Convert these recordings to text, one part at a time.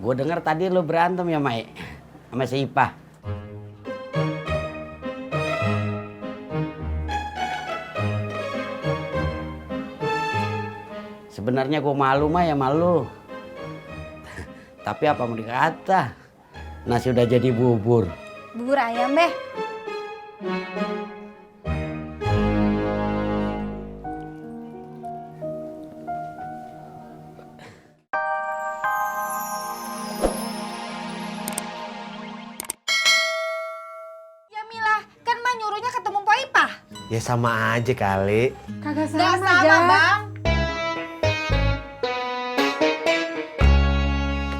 Gue denger tadi lu berantem ya, Mai, sama si Ipah. Sebenarnya gue malu, Mai, ya malu. Tapi apa mau dikata? Nasi udah jadi bubur. Bubur ayam, Beh. Ya Mila, kan Mbak nyuruhnya ketemu Pak Ipah. Ya sama aja kali. Kagak Nggak sama, sama, Jack. Bang.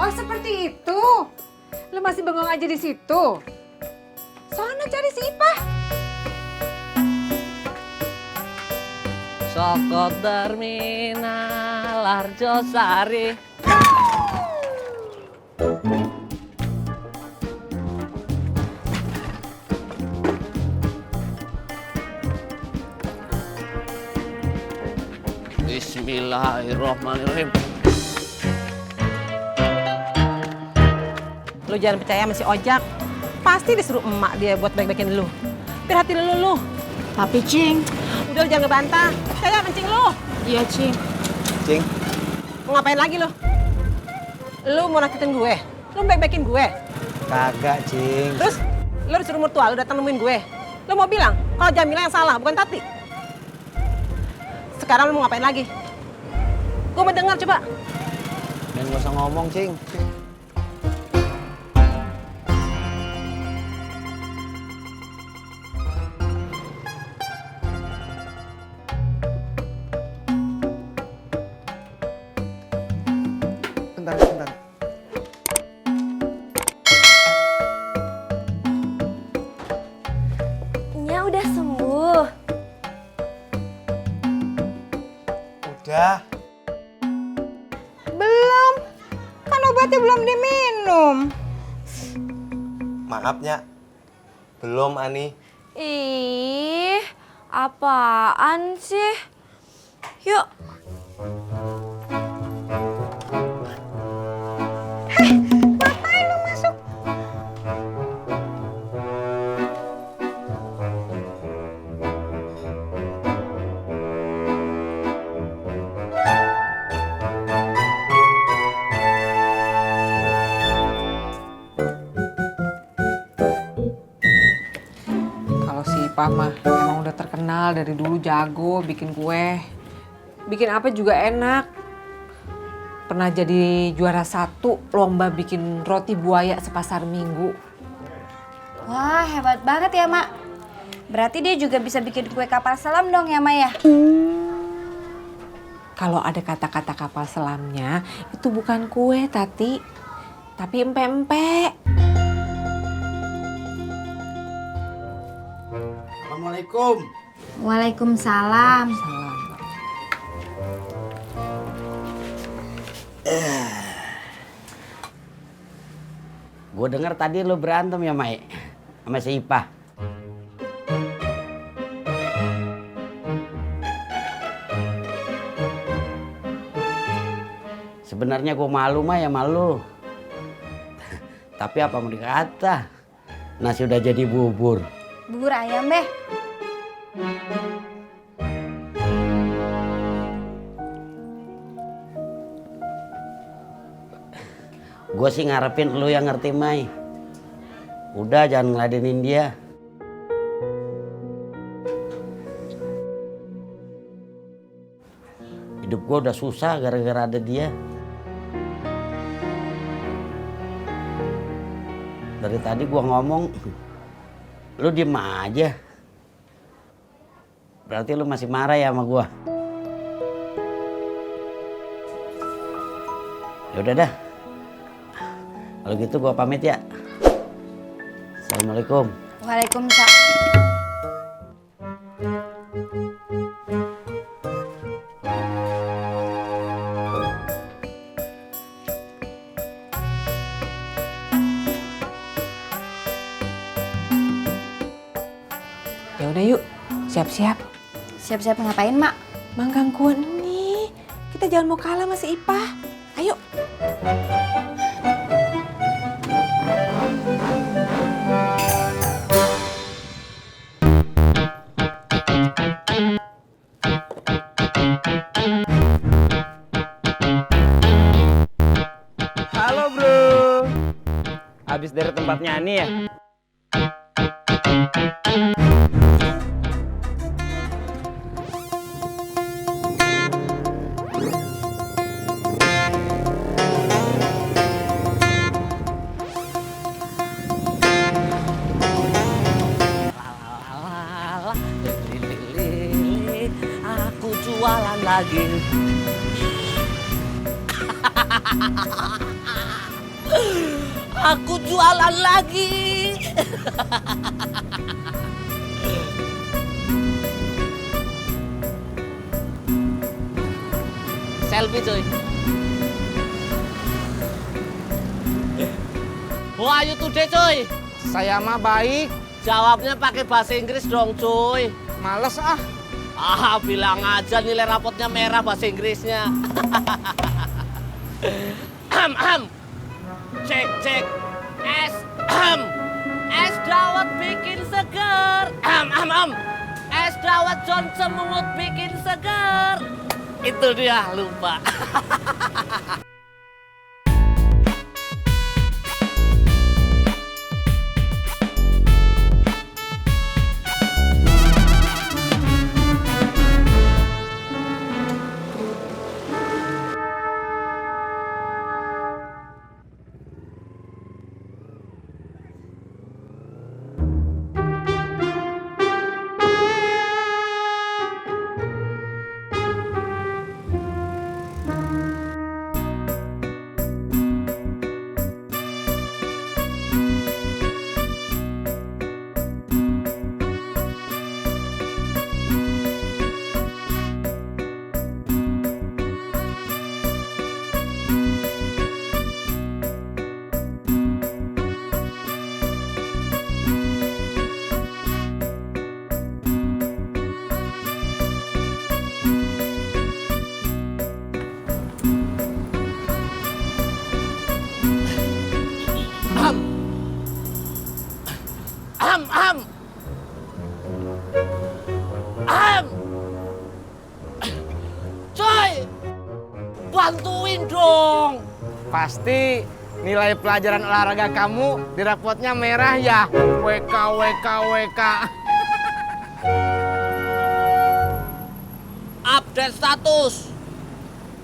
Oh seperti itu. Lu masih bengong aja di situ. Soalnya cari si Ipah. Soko terminal Arjosari. Bismillahirrahmanirrahim. Lu jangan percaya sama si Ojak. Pasti disuruh emak dia buat baik-baikin lu. Biar hati lu. Tapi Cing. Udah lu jangan ngebantah. Saya mencing lu. Iya, Cing. Cing, Mau ngapain lagi lu? Lu mau nakutin gue? Lu baik-baikin gue? kagak Cing. Terus lu disuruh mertua lu datang nemuin gue? Lu mau bilang kalau Jamila yang salah, bukan Tati? Sekarang lu mau ngapain lagi? Gue mau dengar coba. Dan gak usah ngomong Cing. Bentar. Nya udah sembuh. Udah. Belum. Kan obatnya belum diminum. Maafnya. Belum, Ani. Ih, apaan sih? Yuk. Ngapain lu masuk? Kalau si Ipah mah emang udah terkenal dari dulu jago bikin kue. Bikin apa juga enak. Pernah jadi juara 1 lomba bikin roti buaya sepasar minggu. Wah, hebat banget ya, Mak. Berarti dia juga bisa bikin kue kapal selam dong ya, Mak ya? Kalau ada kata-kata kapal selamnya, itu bukan kue, Tati. Tapi empe-empe. Assalamualaikum. Waalaikumsalam. Salam. Gue denger tadi lu berantem ya, Mai, sama si Ipah. Sebenarnya gue malu, Mai, ya malu. Tapi apa mau dikata? Nasi udah jadi bubur. Bubur ayam, Beh. Gue sih ngarepin lu yang ngerti, Mai. Udah jangan ngeladenin dia. Hidup gue udah susah gara-gara ada dia. Dari tadi gue ngomong, lu diem aja. Berarti lu masih marah ya sama gue. Yaudah dah. Kalau gitu gue pamit ya. Assalamualaikum. Waalaikumsalam. Ya udah yuk, siap-siap. Siap-siap ngapain, Mak? Manggang kue nih. Kita jangan mau kalah sama si Ipah. Ayo. Halo bro, habis dari tempat nyanyi ya? Lili, aku jualan lagi. Aku jualan lagi. Selfie coy. Wah, you today coy. Saya mah baik, Jawabnya pakai bahasa Inggris dong cuy. males ah. Ah, bilang aja nilai rapotnya merah bahasa Inggrisnya. Cek, cek. Es dawet bikin seger. Es dawet John Semut bikin seger. Itu dia, lupa. Coy, bantuin dong. Pasti nilai pelajaran olahraga kamu di rapotnya merah ya. WK, WK, WK. Update status.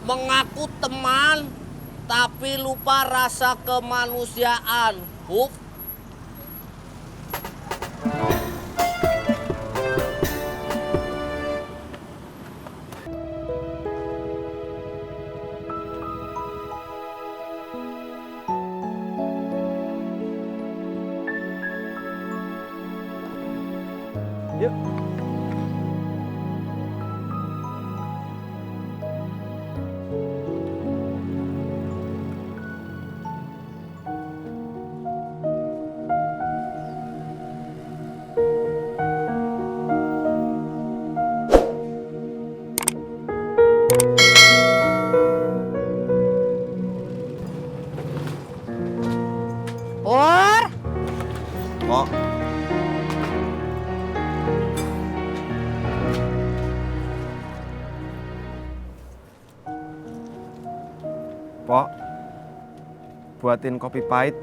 Mengaku teman, tapi lupa rasa kemanusiaan. Huf. Yuk. Pur, Pok, Pok, buatin kopi pahit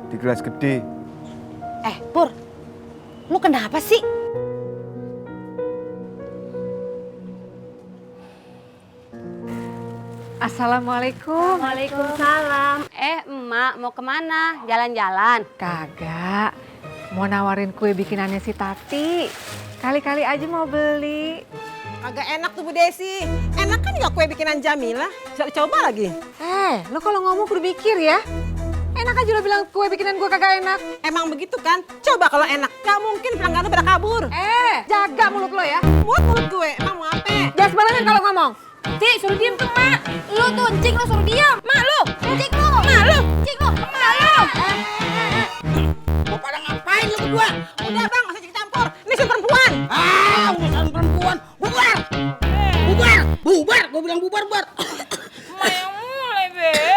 di gelas gede. Pur, lu kenapa sih? Assalamualaikum. Waalaikumsalam. Emak mau kemana? Jalan-jalan? Kagak, mau nawarin kue bikinannya si Tati. Kali-kali aja mau beli. Agak enak tuh Bu Desi. Enak kan ya kue bikinan Jamila? Coba lagi. Lo kalau ngomong kudu mikir ya. Enak aja lo bilang kue bikinan gue kagak enak. Emang begitu kan? Coba kalau enak. Gak mungkin pelanggan pada kabur. Jaga mulut lo ya. Mulut gue, emang mau apa? Jangan sembarangan kalau ngomong. Cik, suruh diem tuh, Mak. Lu tuh, Cik, lu suruh diem. Mak, lu. Cik, lu. Mak, lu. Cik, lu. Mak, lu. Mau pada ngapain lu berdua? Udah bang, gak usah campur. Ini si perempuan. Ah, urusan perempuan. Bubar. Bubar. Bubar. Gue bilang bubar, bubar. Mak yang mulai, Be.